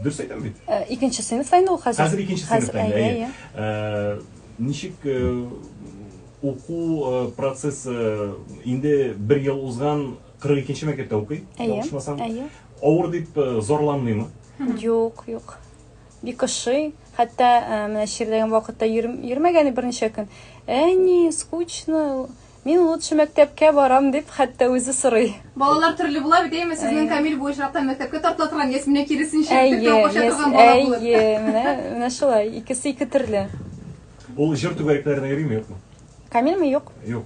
Дөрес әйтәм бит? Икенче сыйныфта инде ул хәзер. Хәзер икенче сыйныфта инде, әйе. Ничек уку процессы инде бер ел узган, 42 нче мәктәптә укый, ялгышмасам. Әйе. Авыр дип зарланмыймы? Юк, юк. Бик ошый. Хәтта менә чирләгән вакытта йөрмәгәне берничә көн. Әни, скучно. Мин лучше мәктәпкә барам, дип хәтта үзе сорый. Балалар төрле була бит, әйеме? Сезнең Камил бу очракта мәктәпкә тартыла торган, Ясминә киресенчә, мәктәптә кача торган бала булыр. Әйе, менә, менә шулай. Икесе ике төрле. Ул җыр түгәрәкләренә йөрими, юкмы? Камилме? Юк. Юк.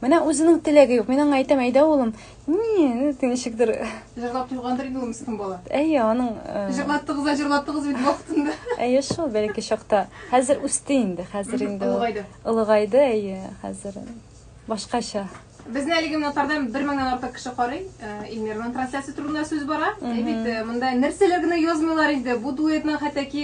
Менә үзенең теләге юк. Мин аңа әйтәм, әйдә, улым. Не, ты ничектер. Җырлап туйгандыр инде ул мескен бала. Әйе, аның Җырлаттыгыз да җырлаттыгыз бит вакытында. Әйе шул, бәләкәй чакта. Хәзер үсте инде, хәзер инде ул. Олыгайды. Олыгайды, әйе, хәзер башкача. Безне әлеге минутларда бер меңнән артык кеше карый. Эльмираның трансляция турында сүз бара. Әй бит, монда нәрсәләр генә язмыйлар инде. Бу дуэтның хәтта ки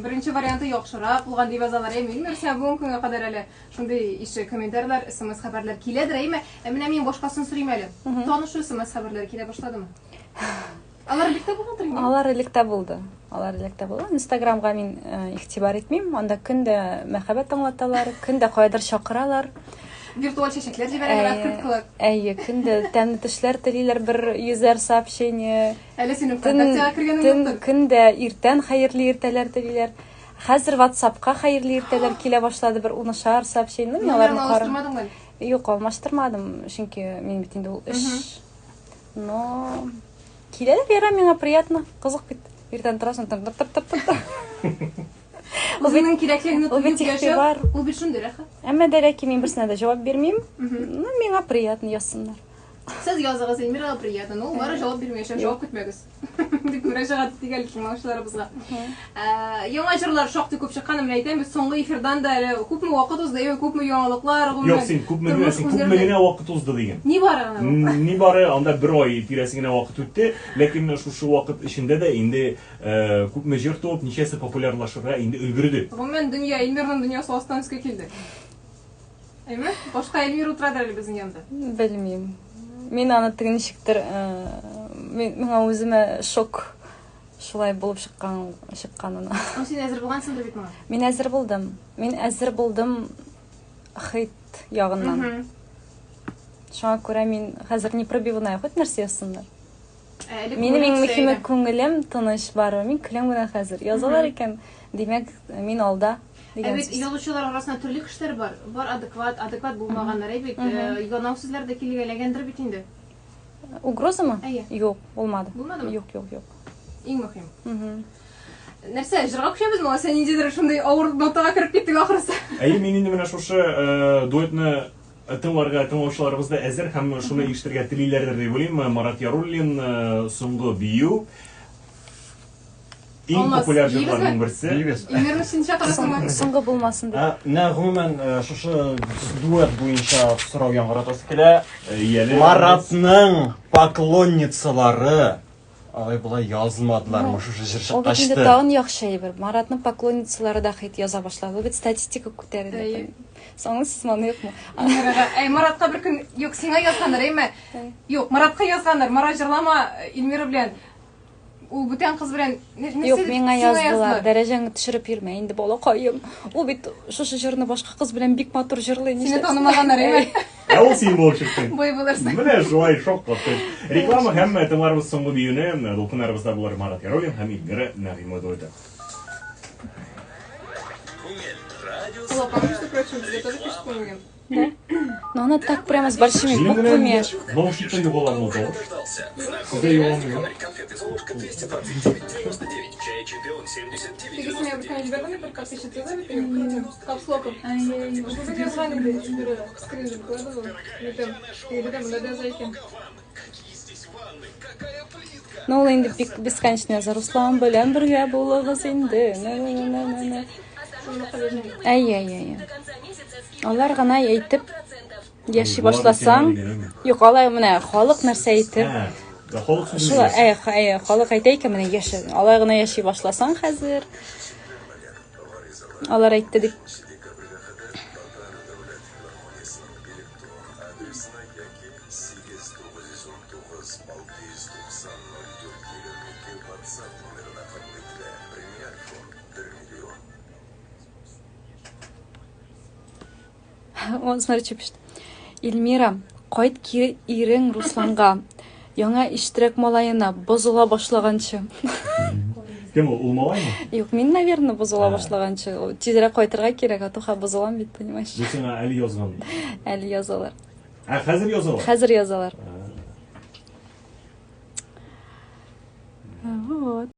беренче варианты яхшырак булган дип язалар. Әй, Эльмира, сиңа бүгенге көнгә кадәр әле шундый ише комментарийлар, смс-хәбәрләр киләдер, әйме? Ә менә мин башкасын сорыйм әле. Танышу смс-хәбәрләре килә башладымы? Алар элек тә булгандыр инде. Алар элек тә булды. Алар элек тә булды. Инстаграмга мин игътибар итмим. Анда көн дә мәхәббәт аңлаталар, көн дә каядыр чакыралар. Виртуаль чәчәкләр җибәрәләр, открыткалар. Әйе, көн дә тәмле төшләр телиләр, бер йөзәр сообщение. Әле синең ВКонтактега кергәнең юктыр. Көн дә иртән хәерле иртәләр телиләр. Хәзер WhatsApp-ка хәерле иртәләр килә башлады, бер унышар сообщение. Ну, мин аларны карамадым. Юк, алмаштырмадым, чөнки мин бит инде ул эш. Но киләләр, ярар, миңа приятно, кызык бит. Иртән торасың, тып тып тып тып тып. Үзеңнең кирәклегеңне тоеп яшәү, ул бит шундый рәхәт. Әмма дә ләкин мин берсенә дә җавап бирмим. Ну, миңа приятно язсыннар. Сез языгыз, Эльмирага приятно, но ул бары җавап бирмәячәк, җавап көтмәгез. Дип мөрәҗәгать итик әле тыңлаучыларыбызга. Яңа җырлар шактый күп чыккан, менә әйтәм бит, соңгы эфирдан да әле күпме вакыт узды, әйе, күпме яңалыклар, гомумән. Юк, син күпме генә, син күпме генә вакыт узды диген. Нибары гына. Нибары анда бер ай тирәсе генә вакыт үтте, ләкин шушы вакыт эчендә дә инде күпме җыр туып, ничәсе популярлашырга инде өлгерде. Гомумән, дөнья, Эльмирның дөньясы астан өскә килде. Әйме? Башка Эльмира утырадыр әле безнең янда. Белмим. Мин аны теге ничектер, мин, миңа үземә шок шулай булып чыккан, чыкканына. Ну, син әзер булгансыңдыр бит моңа? Мин әзер булдым. Мин әзер булдым хейт ягыннан. Шуңа күрә мин хәзер непробивная, хоть нәрсә язсыннар. Ә элек Минем күңелең иң төшә мөһиме иде. күңелем тыныч барыбер. Мин көләм генә хәзер. Язалар икән, димәк, мин алда Ә дигән бит сүз. язучылар арасында төрле кешеләр бар. Бар адекват, адекват булмаганнар, әй бит. Янау сүзләр дә килгәләгәндер бит инде. Угрозамы? Әйе. Юк, булмады. Булмадымы? Юк, юк, юк. Иң мөһим. Нәрсә, җырга күчәбезме? Алайса ниндидер шундый авыр нотага кереп киттек ахрысы. Әйе, мин инде менә шушы дуэтны тыңларга тыңлаучыларыбыз да әзер һәм шуны ишетергә телиләрдер дип уйлыйм. Марат Яруллин Соңгы бию иң Алмаз, популяр биибезме? җырларның берсе. Биибез. Илмирны син чакырасыңмы? Соңгы булмасын дип. Ә, Менә гомумән шушы дуэт буенча сорау яңгыратасы килә. Ияле. Маратның поклонницалары алай болай язмадылармы шушы җыр Ул бит инде чыккачты? тагын яхшы әйбер. Маратның поклонницалары да хит яза башлады. Ул бит статистика күтәрелә. Әйе. Соңлысызмы аны юкмы? Илмирага, әй, Маратка бер көн, юк, сиңа язганнар, әйме? Юк, Маратка язганнар. Марат җырлама Эльмира белән. Ул бүтән кыз белән нәрсә Юк, дип миңа сиңа яздылар. яздылар? Дәрәҗәңне төшереп йөрмә инде, балакаем. Ул бит шушы җырны башка кыз белән бик матур җырлый. Сине нишләпсең? танымаганнар, әйме? Ә ул син булып чыктың. Бай булырсың. Менә шулай шок каттык. Реклама һәм тыңларбыз соңгы биюне. Дулкыннарыбызда булыр Марат Яруллин һәм Эльмира Нәгыймова дуэты. Ул апа, между прочим, безгә тоже пишет күңелем. Да? Но она так прямо с большими Җыен генә буквами. наушникта югала ул тавыш. Сездә югалмыймы? Теге сиңа бер көн җибәрдем бер капсича яза бит инде, капслоком. Бүген язган иде Эльмира, скрин куйды ул. Әйтәм, теге дә монда да яза икән. Ну, ул инде бик бесконечно яза. Руслан белән бергә булыгыз инде. На-на-на-на-на. Әйе, әйе, әйе. Алар гына әйтеп яши башласаң, юк, алай менә халык нәрсә әйтеп, Халык сүзе. шулай, әйе, әйе, халык әйтә икән, менә яшә. Алай гына яши башласаң хәзер. Алар әйтте дип. Вот, смотри, что пишет. Эльмира, кайт кире ирең Русланга. Яңа иштерәк малаена бозыла башлаганчы. Кем ул? Ул малаймы? Юк, мин, наверное, бозыла башлаганчы. Тизрәк кайтырга кирәк, а то ха бозылам бит, понимаешь? Бу сиңа әле язган. Әле язалар. Ә хәзер язалар? Хәзер язалар. Вот.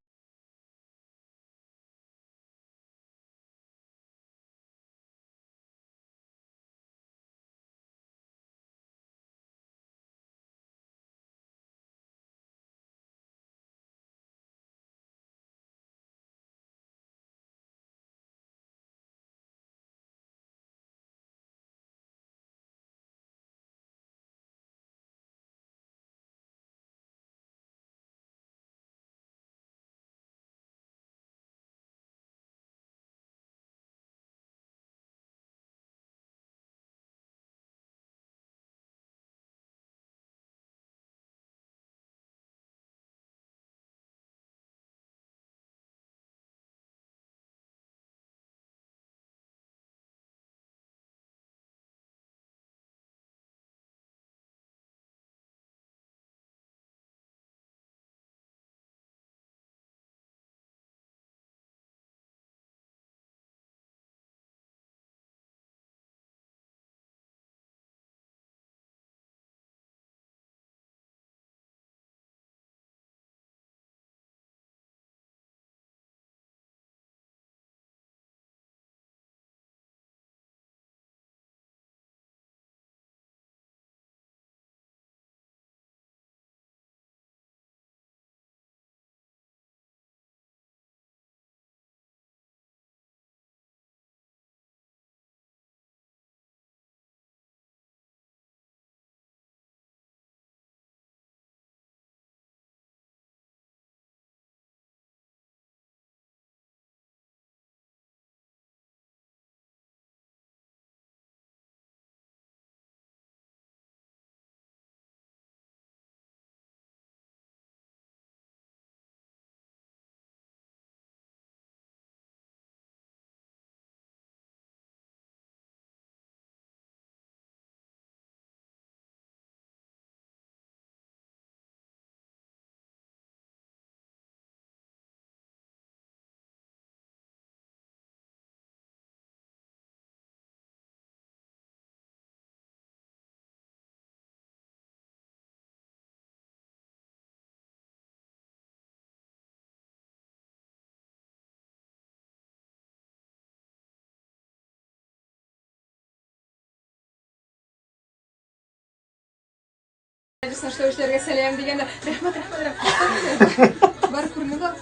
Эшләүчеләргә сәлам дигәндә, рәхмәт, рәхмәт, рәхмәт. Бар күренеп бар.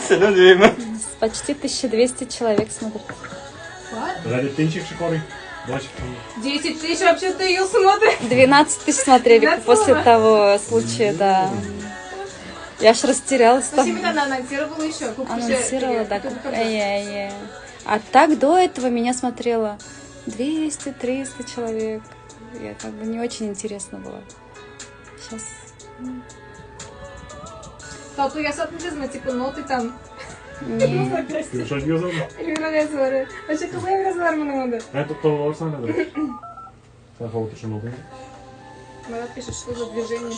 Сәлам димме? Почти 1200 человек смотрит. Бар. Гадәттә ничек кеше карый? Болай чыкканда. 10 тысяч вообще-то ее смотрит. 12 тысяч смотрели 12 после было? того случая, да. Я аж растерялась Ну, там. Семена она анонсировала еще. Күп кеше Анонсировала, да. теге, как- Ай-яй-яй. А так до этого меня смотрело 200-300 человек. Я как бы не очень интересно было. Сейчас. Тату ясатмыйсызмы? Типа ноты там. Не. Шулай язамы? Эльмира язалары. Вообще кызай язалар моның монда. Ә туктап алырсың әле. Сән һава торышын укыйм. Марат пишет, что за движение.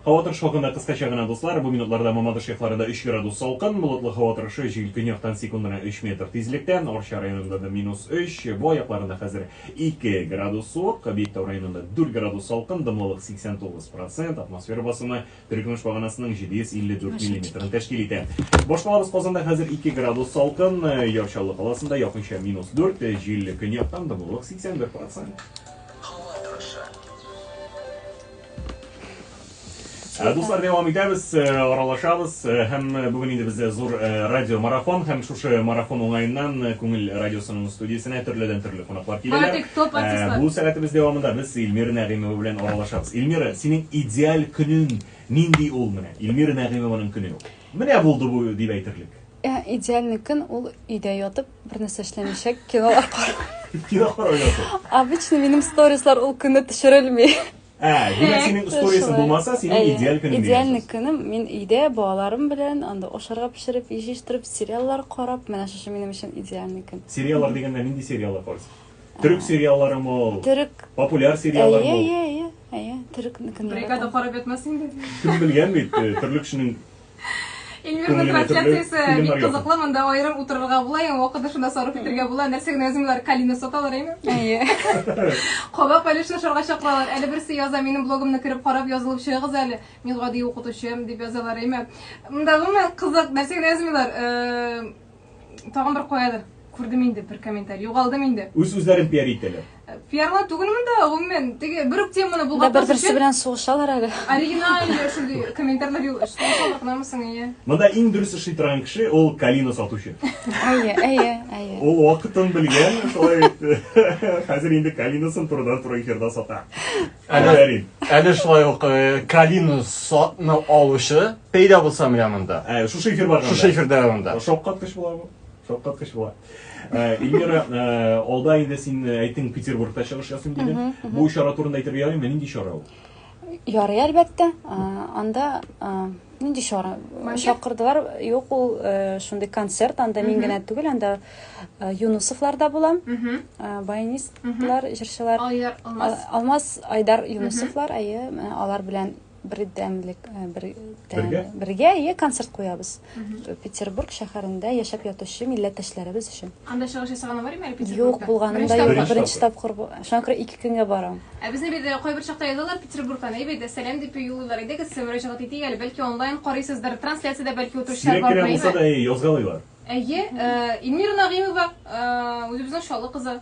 Һава торышы хакында кыскача гына, дуслар, бу минутларда Мамадыш якларында 3 градус салкын, болытлы һава торышы, җил көньяктан секундына 3 метр тизлектә, Арча районында да минус 3, Буа якларында хәзер 2 градус суык, Биектау районында 4 градус салкын, дымлылык 89%, атмосфера басымы теркөмеш баганасының 754 миллиметрын тәшкил итә. Башкалабыз Казанда хәзер 2 градус салкын, Яр Чаллы каласында якынча минус 4, җил көньяктан, дымлылык 81%. Дуслар, дәвам итәбез, аралашабыз һәм бүген инде бездә зур радио марафон һәм шушы марафон уңаеннан Күңел радиосының студиясенә төрледән төрле кунаклар киләләр. Бары тик топ артистлар. Бу сәгатебез дәвамында без Эльмира Нәгыймова белән аралашабыз. Эльмира, синең идеаль көнең нинди ул менә? Эльмира Нәгыймованың көне ул. Менә булды бу дип әйтерлек. Идеальный көн ул өйдә ятып, бер нәрсә эшләмичә кинолар карау. Кино карау ятып. Обычно минем сторислар ул көнне төшерелми. Ә, димәк, синең сторисың булмаса, синең идеаль көнең дигән Идеальный көнем, мин өйдә балаларым белән, анда ашарга пешереп, өй җыештырып, сериаллар карап, менә шушы минем өчен идеальный көн. Сериаллар дигәндә нинди сериаллар карыйсың? Төрек сериалларымы ул? Төрек. Популяр сериаллармы ул? Әйе, әйе, әйе, төрекнекен Бригада карап ятмас инде. Кем белгән бит, э, төрле кешенең Эльмирның трансляциясе бик кызыклы, монда аерым утырырга була, иң вакытны шунда сарыф итәргә була. Нәрсә генә язмыйлар, калина саталар, әйме? Әйе. Кабак бәлешен ашарга чакыралар. Әле берсе яза, минем блогымны кереп карап язылып чыгыгыз әле. Мин гади укытучы, дип язалар, әйме? Монда гомумән кызык, нәрсә генә язмыйлар. Э, тагын бер каядыр күрдем инде бер комментарий, югалдым инде. Үз-үзләрен пиар итәләр. Пиарлау түгел монда, гомумән, теге бер үк теманы булгатмас өчен. Бер-берсе белән сугышалар әле. Оригиналь шундый комментарийлар юк. Сугышалар гынамы соң, әйе. Монда иң дөрес эшли торган кеше ул калина сатучы. Әйе, әйе, әйе. Ул вакытын белгән, шулай бит. Хәзер инде калинасын турыдан-туры эфирда сата. Әле, әле шулай ук э, калина сатны алучы пәйда булса менә монда. Ә, шушы эфир барганда. Шушы эфир дәвамында. Шаккаткыч була бу. Шаккаткыч була. Э, Эльмира, э, алда инде син э, әйттең Петербургта чыгыш ясыйм дидең. Бу чара турында әйтергә ярыймы? Нинди чара ул? Ярый, әлбәттә. Анда нинди чара? Чакырдылар. Юк, ул шундый концерт. Анда мин генә түгел, анда Юнусовлар да була. Баянистлар, җырчылар. Алмаз. Алмаз, Айдар Юнусовлар, әйе, алар белән бердәмлек э, бер, бергә бергә әйе концерт куябыз Петербург шәһәрендә яшәп ятучы милләттәшләребез өчен. Анда чыгыш ясаганы бар име әле Петербургта? Юк, булганым да юк. Беренче тапкыр. Шуңа күрә ике көнгә барам. Ә безне бит э, кайбер чакта язалар Петербургтан, әйбәт, дә сәлам дип юллыйлар. Әйдәгез, мөрәҗәгать итик әле, бәлки онлайн карыйсыздыр, трансляциядә бәлки утыручылар бар. Сирәк кенә булса да язгалыйлар. Әйе, э, Эльмира Нагыймова, үзебезнең Чаллы кызы.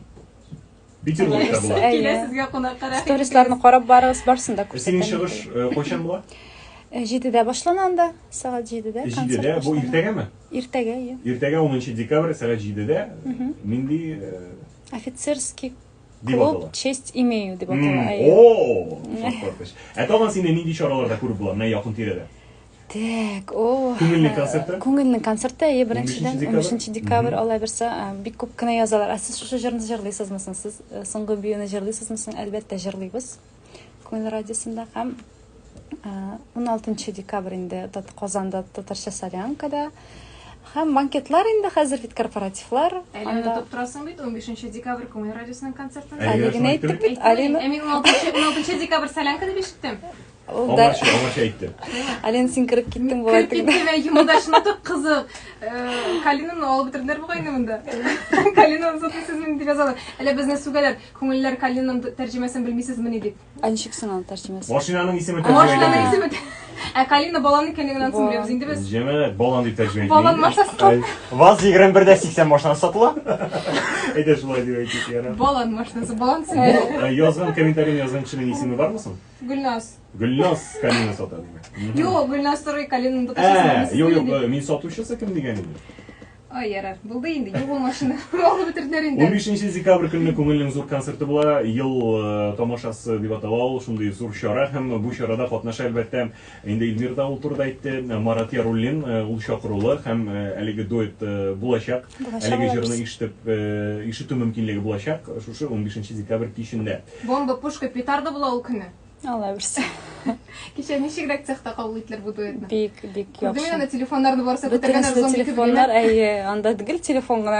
Петербургта була. Килә сезгә кунакка, рәхим Сторисларны карап барыгыз, барысын да күрсәтәм. Синең чыгыш э, кайчан була? Э, җидедә башлана анда, сәгать җидедә концерт Җидедә, бу иртәгәме? Иртәгә, иә. Иртәгә 10 декабрь сәгать җидедә. Нинди э, Офицерский клуб честь имею дип атала. О, шаккаткыч. Ә тагын сине нинди чараларда күреп була, менә якын тирәдә? Так, о. Күңелнең концерты? Күңелнең концерты, әйе, беренчедән, 15 декабрь, алай берсе, бик күп кенә язалар. Ә сез шушы җырны җырлыйсызмы соң? Сез э, соңгы биюне җырлыйсызмы соң? Әлбәттә, җырлыйбыз. Күңел радиосында һәм 16 э, декабрь инде Казанда татарча солянкада. Һәм банкетлар инде хәзер бит корпоративлар. Әле онытып торасың бит, 15 декабрь Күңел радиосының концертын. Әле генә әйттек бит, Алина. Ә мин 16 16 декабрь солянка дип ишеттем. Ул да. Аңарчы, аңарчы әйтте. Алина, син кереп киттең болай Кереп киттем, әйе, монда шундый кызык. Э, Калинаны алып бетерделәр бугай инде монда. Калинаны сатмыйсызмыни дип язалар. Әллә безне сүгәләр, күңелләр Калинаның тәрҗемәсен белмисезмени дип. Ә ничек соң аның тәрҗемәсе? Машинаның исеме тәрҗемә Машинаның исеме. Ә Калина балан икәнлеген ансын беләбез инде без. Җәмәгать, балан дип тәрҗемә итми. Балан машинасы. ВАЗ 21 дә 80 машинасы сатыла. Әйдә шулай дип әйтик, ярар. Балан машинасы, балан исеме. Э, язган комментарийны язган кешенең исеме бармы соң? Гөлназ. Гөлназ калина сата димәк. Юк, Гөлназ сорый калинаның тоташасын. Ә, юк, юк, мин сатучысы кем дигән идем. Ай, ярар, булды инде, юк ул машина. Алып бетерделәр инде. 15 декабрь көнне күңелнең зур концерты була. Ел э, тамашасы дип атала ул, шундый зур чара һәм бу чарада катнаша әлбәттә. Инде Эльмир да ул турыда әйтте. Марат Яруллин э, ул чакырулы һәм э, әлеге дуэт булачак. Әлеге җырны ишетеп, ишетү мөмкинлеге булачак шушы 15 декабрь кичендә. Бомба, пушка, петарда була ул көнне. Алла бирсә. Кичә ничегрәк цехта кабул иттеләр бу дуэтны? Бик, бик яхшы. Күрдем мин анда телефоннарны барысы күтәргәннәр, зомби кебек. Телефоннар, әйе, анда гел телефон гына.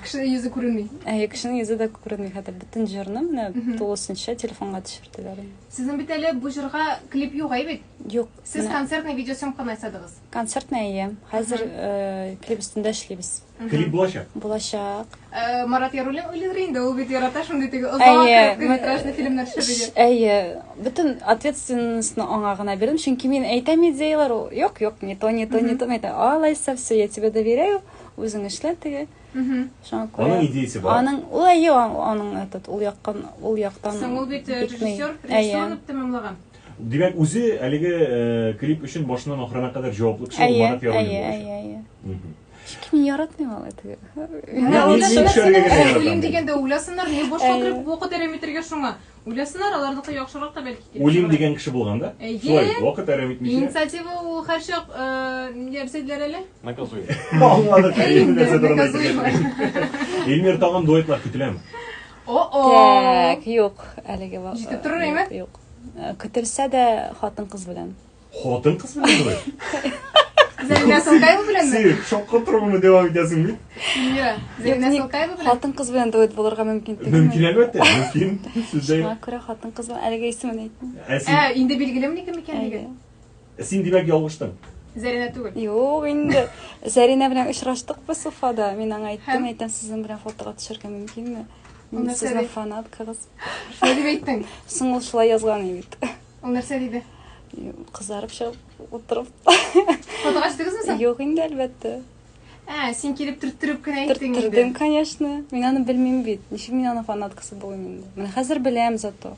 Кешенең йөзе күренми. Әйе, кешенең йөзе дә күренми хәтта. Бөтен җырны менә тулысынча телефонга төшерделәр. Сезнең бит әле бу җырга клип юк, әй бит? Юк. Сез концертный видеосъемканы ясадыгыз. Концертный, әйе. Хәзер э, клип өстендә эшлибез. Клип булачак? Булачак. Э, Марат Яруллин уйлыйдыр инде, ул бит ярата шундый теге озак короткометражный фильмнар төшерергә. Әйе, бөтен ответственностьны аңа гына бирдем, чөнки мин әйтәм идеялар, ул юк, юк, не то, не то, не то, мин әйтәм, алайса, все, я тебе доверяю, үзең эшлә теге. Шуңа күрә. Аның идеясе бар. Аның, ул әйе, аның этот, ул яктан, ул яктан. Соң ул бит э, режиссер, режиссерны тәмамлаган. Димәк, үзе әлеге э, клип өчен башыннан ахырына кадәр җаваплы кеше ул Марат Яруллин. Әйе, әйе, әйе. Чөнки мин яратмыйм алай теге. Уйлыйм дигәндә уйласыннар, не башка кереп вакыт әрәм итәргә шуңа. Уйласыннар, аларныкы яхшырак та бәлки килеп Уйлыйм дигән кеше булган да? Шулай, вакыт әрәм итмичә. Инициатива ул һәрчак нәрсә диләр әле? Наказуем. Аңладык, нәрсә турында әйтергә. Эльмир, тагын дуэтлар көтеләме? О-о! Так, юк, әлеге Җитеп торыр, әйме? Юк. Көтелсә дә хатын-кыз белән. Хатын-кыз белән дуэт? Зәринә Асылкаева беләнме? Син шаккатырып моны дәвам итәсең бит. Эльмира, Зәринә Асылкаева белән? Хатын-кыз белән дуэт булырга мөмкин түгелме? Мөмкин, әлбәттә, мөмкин. Сүз дә Шуңа юк. күрә хатын-кыз белән әлегә исемен әйтмим. Ә син, Ә, инде билгелеме кем икәнлеге? Әйе. син димәк ялгыштың. Зәринә түгел. Юк инде. Зәринә белән очраштык без Уфада. Мин аңа әйттем, Һәм? әйтәм, сезнең белән фотога төшергә мөмкинме? Ул Мин нәрсә сезнең ди? фанаткагыз. Шулай дип әйттең. Соң ул шулай язган бит. Ул нәрсә диде? Кызарып чыгып утырып. Фотога төштегезме соң? Юк инде, әлбәттә. Ә, син килеп төрттереп кенә әйттең инде. Төрттердем, конечно. Мин аны белмим бит. Ничек мин аның фанаткасы булыйм инде? Менә хәзер беләм зато.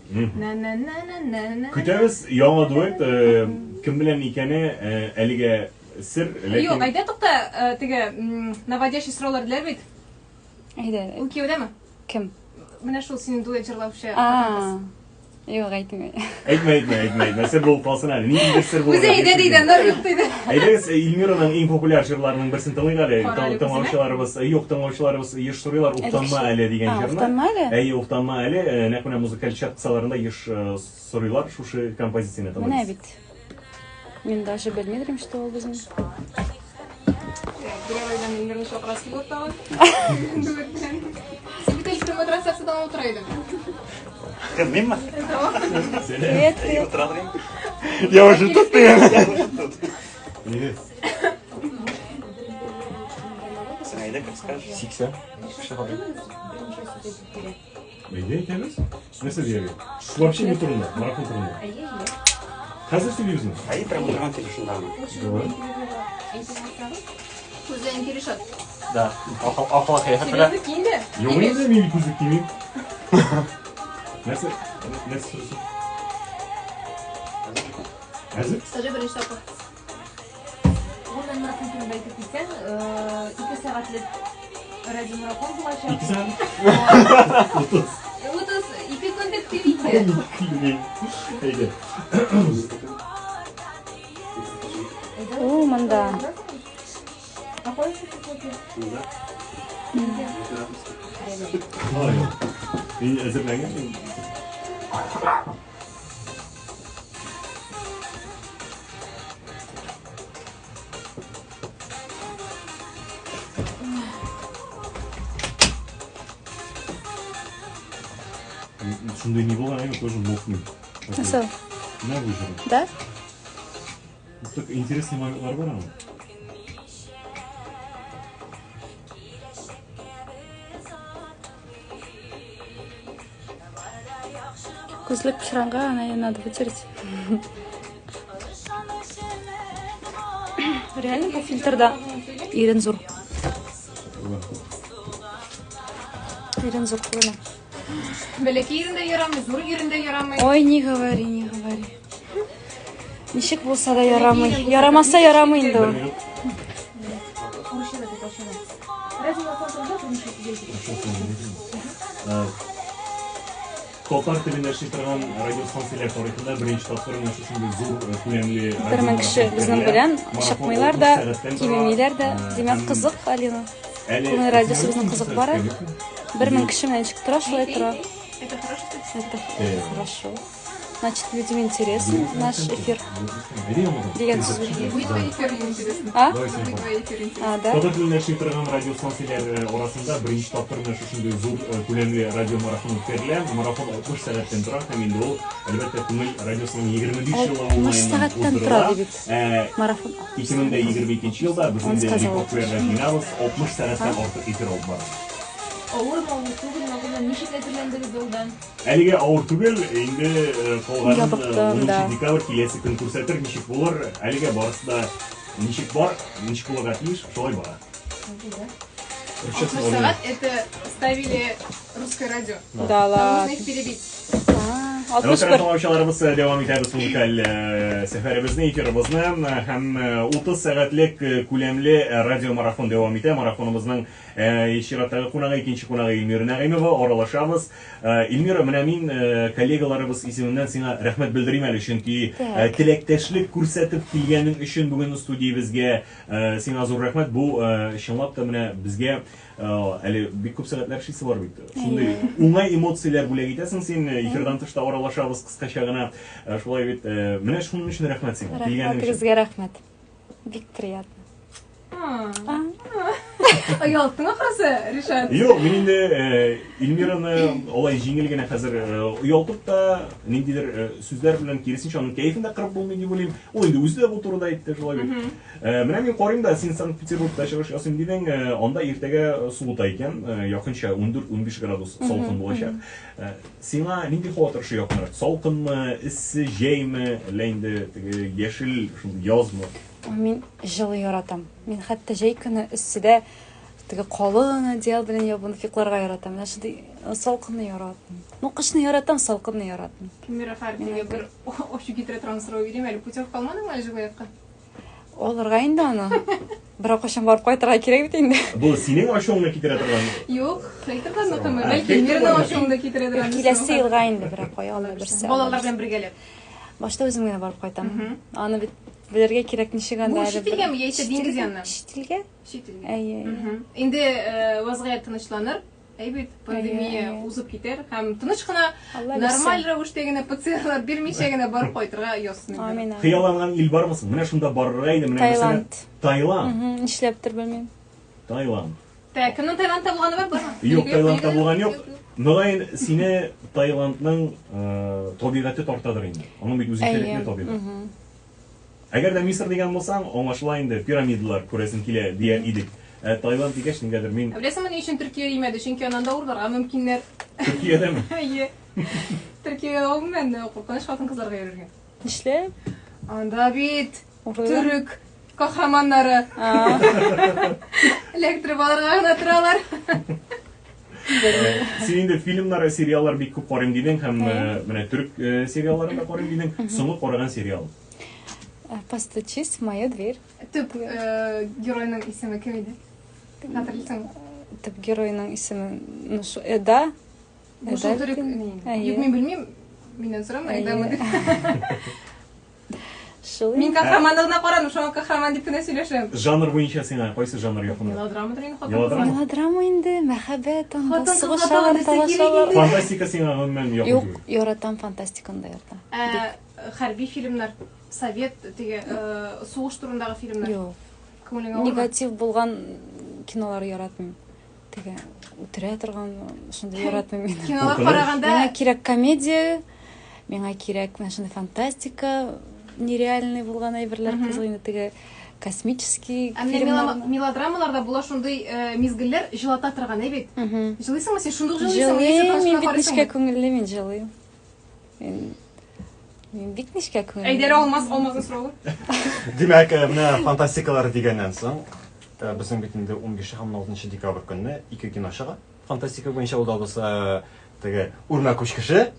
На-на-на-на-на-на. Көтәбез яңа дуэт, кем белән икәне әлегә сер, ләкин Юк, әйдә тукта, теге наводящий сораулар диләр бит. Әйдә. Ул кияүдәме? Кем? Менә шул синең дуэт җырлаучы хатын-кыз. Юк, әйтмә. Әйтмә, әйтмә, әйтмә, әйтмә. Сер булып калсын әле. Ниндидер сер булырга Үзе әйдә тиеш диде, инде. аннары юк диде. Әйдәгез, Эльмираның иң популяр җырларының берсен тыңлыйк әле. Кара әле Тыңлаучыларыбыз, юк, тыңлаучыларыбыз еш сорыйлар, Уфтанма әле дигән А, җырны. Уфтанма әле? Әйе, Уфтанма әле. Нәкъ менә музыкаль чат кысаларында еш сорыйлар шушы композицияне Менә тыңлыйбыз. бит. Мин даже белми идем, что ул безнең. Берәр айдан Эльмираны чакырасы килеп тагын. Дуэт белән. Син бит әле прямой трансляциядан утыра идең. Кем, минме? Привет, привет. Утыра идем. Я уже тут. Привет. Син әйдә, как скажешь. 80. Әйдә әйтәбез. Нәрсә дияргә? Вообще не турында, марафон турында. Хәзер сөйлибезме? Әйе, прям утырган телефонда гына. Давай. Күзләрен кире шат. Да. Акыл кыяфәт белән. Серьезно, киенде? Юк инде, мин күзлек кимим. Нәрсә? Нәрсә сорыйсың? Әзер? Скажи беренче тапкыр. Гомумән, марафон турында әйтеп китсәң, 2 сәгатьлек радиомарафон булачак. 2 сәгать? 30. 32 көнлек дип инде. Әйдә. О, монда. Ай, мин әзерләнгән. Шундый ни булган, әйме, тоже мокный. Нәрсә? Менә бу җыр. Да? Так интересный моментлар бар аның. Күзлек пычранга, аны надо вытереть. Реально бу фильтрда ирен зур. Ирен зур күренә. Бәләкәй ирен дә ярамый, зур ирен дә ярамый. Ой, не говори, не говори. Ничек булса да ярамый. Ярамаса ярамый инде Бер ул. минут. Татар телендә эшли торган радиостанцияләр тарихында беренче тапкыр менә шушындый зур күләмле Бер мең кеше безнең белән чыкмыйлар да, кимемиләр дә. Димәк, кызык, Алина. Күңел радиосы безнең кызык бара. Бер мең кеше менә ничек тора, шулай тора. Это хорошо, Это хорошо. Значит, людям интересен наш эфир. Дигән сүз бит. Будет твой эфир интересно. А? Будет твой эфир интересно. А, да? Татар телендә эшли торган радиостанцияләр арасында беренче тапкыр менә шушындый зур күләмле радиомарафон үткәрелә. Марафон 60 сәгатьтән тора һәм инде ул, әлбәттә, Күңел радиосының 25 еллыгы 60 уңаеннан сәгатьтән тора уздырыла. ди бит. Марафон. 2022 елда без Он инде сказал. рекорд куярга җыенабыз, 60 сәгатьтән артык эфир алып барабыз. Авырмы ул, түгелме, гомумән, ничек әзерләндегез алдан? Әлегә авыр түгел, инде калганын Ябыктым, 10 да. декабрь киләсе көн күрсәтер, ничек булыр. Әлегә барысы да ничек бар, ничек булырга тиеш, шулай бара. 60 сәгать это ставили русское радио. Да Там ладно. нужно их перебить. А. 61. Тыңлаучыларыбыз э, дәвам итәбез музыкаль э, сәфәребезне, эфирыбызны э, һәм 30 сәгатьлек күләмле радиомарафон дәвам итә. Марафоныбызның чираттагы кунагы, икенче кунагы Эльмира Нәгыймова. Аралашабыз. Эльмира, менә мин коллегаларыбыз исеменнән сиңа рәхмәт белдерим әле, чөнки теләктәшлек күрсәтеп килгәнең өчен бүген студиябезгә сиңа зур рәхмәт. Бу чынлап та менә безгә Әле бик күп сәгатьләр эшлисе бар бит. Шундый уңай эмоцияләр бүләк итәсең син. Эфирдан тыш та аралашабыз кыскача гына. Шулай бит. Менә шуның өчен рәхмәт сиңа. Килгәнең өчен. Рәхмәтегезгә рәхмәт. Бик приятно. Оялттың ахрысы, Ришат. Юк, мин инде Эльмираны алай җиңел генә хәзер оялтып та, ниндидер сүзләр белән киресенчә аның кәефен дә кырып булмый дип уйлыйм. Ул инде үзе дә бу турыда әйтте, шулай бит. Э, менә мин карыйм да, син Санкт-Петербургта чыгыш ясыйм дидең, э, анда иртәгә суыта икән, э, якынча 14-15 градус салкын булачак. Сиңа нинди һава торышы якынрак? Салкынмы, эссе, җәйме, әллә инде теге яшел шундый язмы? Мин җылы яратам. Мин хәтта җәй көне эсседә теге калын одеял белән ябынып йокларга яратам. Менә шундый салкынны яратмыйм. Ну, кышны яратам, салкынны яратмыйм. Мира Фәрдиевә бер ачу китерә торган сорау бирим әле. Путевка алмадыңмы әле җылы якка? Алырга инде аны. Берәр кайчан барып кайтырга кирәк бит инде. Бу синең ачуыңны китерә торган. Юк, хейтерларныкымы? Бәлки Мирның ачуыңны китерә торган. Киләсе елга инде берәр кая Алла бирсә. Балалар белән бергәләп. Башта үзем генә барып кайтам. Аны бит белергә кирәк ничек анда. Бу чит илгәме яисә диңгез янына? Чит илгә. Чит илгә. Әйе. Инде э, вазгыять тынычланыр. Әй бит, пандемия узып китәр һәм тыныч кына, нормаль рәвештә генә ПЦРлар бирмичә генә барып кайтырга язсын инде. Амин. Хыялланган ил бармы соң? Менә шунда барырга иде, менә мәсәлән, Таиланд. Таиланд. Нишләптер белмим. Таиланд. Тә, кемнең Таиландта булганы бар? Бармы? Юк, Таиландта булган юк. Мөгаен, сине Таиландның э, табигате тартадыр инде. Аның бит үзенчәлекле табигать. Әгәр дә Мисыр дигән булсаң, аңлашыла инде, пирамидалар күрәсең килә дияр идек. Ә Таиланд дигәч, нигәдер мин Ә беләсеңме ни өчен Төркия димәде? Чөнки аннан да урларга мөмкиннәр. Төркиядәме? Әйе. Төркиягә гомумән куркыныч хатын-кызларга йөрергә. Нишләп? Анда бит Урлыйлар? төрек каһарманнары эләктереп алырга гына торалар. Син инде фильмнар, сериаллар бик күп карыйм дидең һәм менә төрек сериалларын да карыйм дидең. Соңгы караган сериал. Постучись в мою дверь. Төп геройның исеме кем иде? Хәтерлисеңме? Төп геройның исеме, ну, шу, Эда. Бу шул төрек, юк, мин белмим. Миннән сорама, Эдамы дип. Шул Мин кахраманлыгына карадым, шуңа кахраман дип кенә сөйләшәм. Жанр буенча сиңа кайсы жанр якынрак? Мелодрамадыр инде хатын Мелодрама? Мелодрама инде, мәхәббәт, анда Хатын-кызга сугышалар, тагын нәрсә кирәк талашалар. инде? Фантастика сиңа гомумән якын Юк, түгел. яратам фантастиканы да яратам. Ә, хәрби фильмнар, совет теге э, сугыш турындагы фильмнар. Юк. Күңелеңә авырмы? Негатив булган кинолар яратмыйм. Теге үтерә торган шундый яратмыйм мин. Кинолар Куркыныч. караганда Миңа кирәк комедия, миңа кирәк менә шундый фантастика, нереальный булган әйберләр кызык инде теге космический Ә менә фильмнар. мелодрамаларда була шундый э, мизгелләр җылата торган, әй бит. Җылыйсыңмы син? Шундук җылыйсыңмы? Яисә Җылыйм, мин тыныч кына бит карыйсыңмы? нечкә күңелле, мин җылыйм. Мин мин бик нечкә күңелле. Әйдәр Алмаз, Алмазның соравы. Димәк, э, менә фантастикалар дигәннән соң, э, безнең бит инде 15 һәм 16 декабрь көнне ике кино чыга. Фантастика буенча ул да булса теге Үрмәкүч кеше,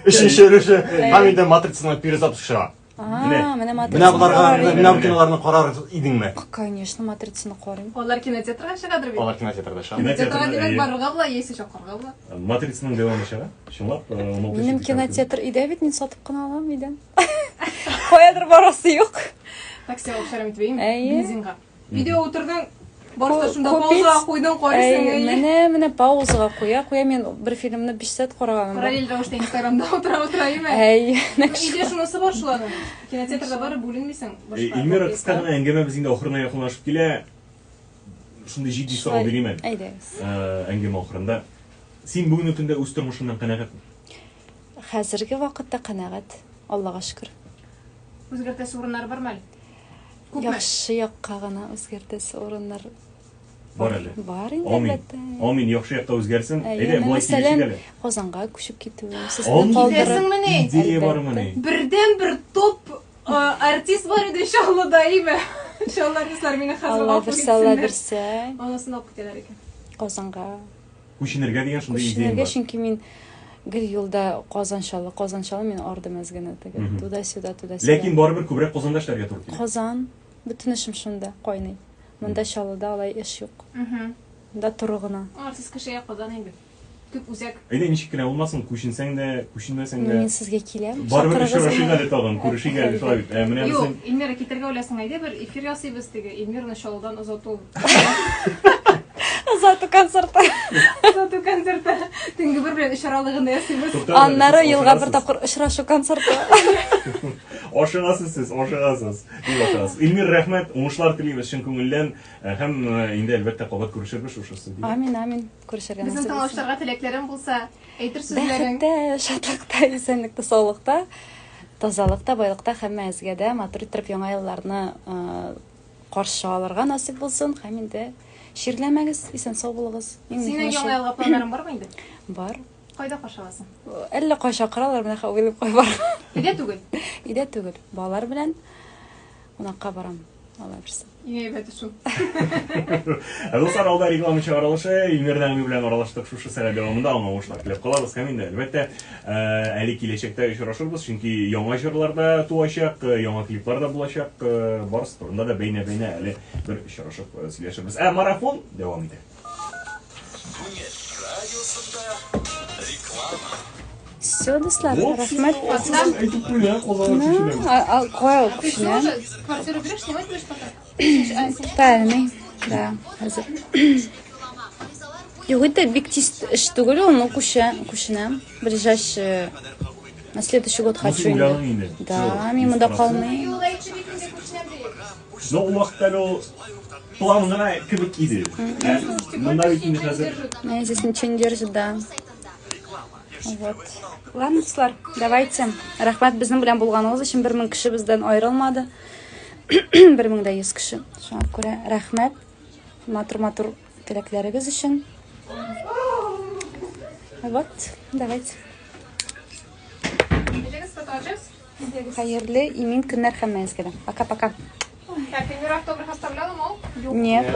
өченче өлеше һәм инде Матрицаның перезапуск чыга. А, менә Матрицаны Менә боларга, карар менә бу киноларны карар идеңме? Конечно, Матрицаны карыйм. Алар кинотеатрга чыгадыр бит. Алар кинотеатрда чыга. Кинотеатрда, Кинотеатрга димәк әйе. барырга була, яисә чакырырга була. Матрицаның дәвамы чыга. Чынлап, 16 Минем декабрь. кинотеатр өйдә бит, мин сатып кына алам өйдән. Каядыр барасы юк. Такси алып чыгарам итеп, әйеме? Әйе. Бензинга. Өйдә утырдың, барысы да шунда Купить. паузага куйдың, карыйсың, Әй, әйе. менә, менә паузага куя, куя мин бер фильмны 5 сәгать караганым бар. Параллель рәвештә Инстаграмда утыра утыра, әйеме? Әй, нәкъ шул. Өйдә шунысы бар шул аның. Кинотеатрда барып бүленмисең. башка Эльмира, кыска гына әңгәмәбез инде ахырына якынлашып килә. Шундый җитди сорау бирим әле. Әйдәгез. Әңгәмә ахырында. Син бүгенге көндә үз тормышыңнан канәгатьме? Хәзерге вакытта канәгать, Аллага шөкер. Үзгәртәсе урыннар бармы әле? Күпме? Яхшы якка гына үзгәртәсе урыннар Бар әле. Бар инде, Амин. әлбәттә. Амин, яхшы якка үзгәрсен. Әйе, Әйдә, менә болай килешик мәсәлән, әле. Казанга күчеп китү, сезне Амин. калдырып. Китәсеңмени? Идея бармыни? Бердән-бер топ э, артист бар иде Чаллыда, име? Чаллы артистлар мине хәзер Алла гафу бирсә, Алла итсеннәр. бирсә. Анысын алып китәләр икән. Казанга Күченергә дигән шундый идеям күченергә, бар. чөнки мин Гел юлда Казан Чаллы, Казан Чаллы мин ардым әз генә теге. Туда-сюда, туда-сюда. Ләкин барыбер күбрәк Казанда эшләргә туры килә. Казан, бөтен эшем шунда кайный. Монда Чаллыда алай эш юк. Монда тору гына. Артист кешегә Казан инде. Төп үзәк. Әйдә, ничек кенә булмасын, күченсәң дә, күченмәсәң дә. Мин сезгә киләм. Барыбер Чакырыгыз очрашыйк мине. әле тагын, күрешик әле, шулай бит. Ә менә Юк, безнең Эльмира, китәргә уйласаң, әйдә бер эфир ясыйбыз теге Эльмираны Чаллыдан озату. Озату концерты. Озату концерты. Төнге бер белән өч аралыгында ясыйбыз. Туктагыз әле, Аннары сез елга бер ашыгасыз. тапкыр очрашу концерты. Ашыгасыз сез, ашыгасыз. Бик ашыгасыз. Эльмир, рәхмәт, уңышлар телибез чын күңелдән. Һәм инде әлбәттә кабат күрешербез шушы студиядә. Амин, амин. Күрешергә Безнең насыйп булсын. тыңлаучыларга теләкләрең булса, әйтер сүзләрең. Бәхеттә, шатлыкта, исәнлектә, саулыкта, тазалыкта, байлыкта һәммәгезгә дә матур иттереп яңа елларны каршы алырга насыйп булсын һәм инде чирләмәгез, исән-сау булыгыз. Иң Синең мөһиме яңа шул. елга планнарың бармы инде? Бар. Кайда каршы аласың? Әллә кай чакыралар, менә уйлап куй бар. Өйдә түгел. Өйдә түгел. Балалар белән кунакка барам. Алла бирсә. Иң әйбәте шул. Ә дуслар, алда реклама чыгарылышы, Илмир Нәгъми белән аралаштык шушы сәгать дәвамында, аңа уңышлар теләп калабыз һәм инде, әлбәттә, әле киләчәктә очрашырбыз, чөнки яңа җырлар да туачак, яңа клиплар да булачак, барысы турында да бәйнә-бәйнә әле бер очрашып сөйләшербез. Ә марафон дәвам итә. Күңел радиосында реклама. Все, дуслар, рәхмәт. Әйтеп куй, Казанга күченәм. Кая Ты что күченәм? уже квартиру берешь, снимать будешь пока? Правильный. Да, хәзер. Юк, это бик тиз эш түгел ул, но күчә, күченәм. Ближайший на следующий год хочу Син уйладың инде. инде. Да, мин монда калмыйм. Юлда әйтте бит инде күченәм диеп. Но ул вакытта әле ул план гына кебек иде. Ә Монда бит инде хәзер Меня здесь ничего не держит, да. Вот. Ладно, дуслар, давайте. Рәхмәт безнең белән булганыгыз өчен. 1000 кеше бездән аерылмады. 1100 кеше. Шуңа күрә рәхмәт. Матур-матур теләкләрегез өчен. Вот, давайте. Әйдәгез, фото төшәбез. Хәерле, имин көннәр һәммәгезгә дә. Пока-пока. Так, Эльмира автограф оставляла, мол? Нет.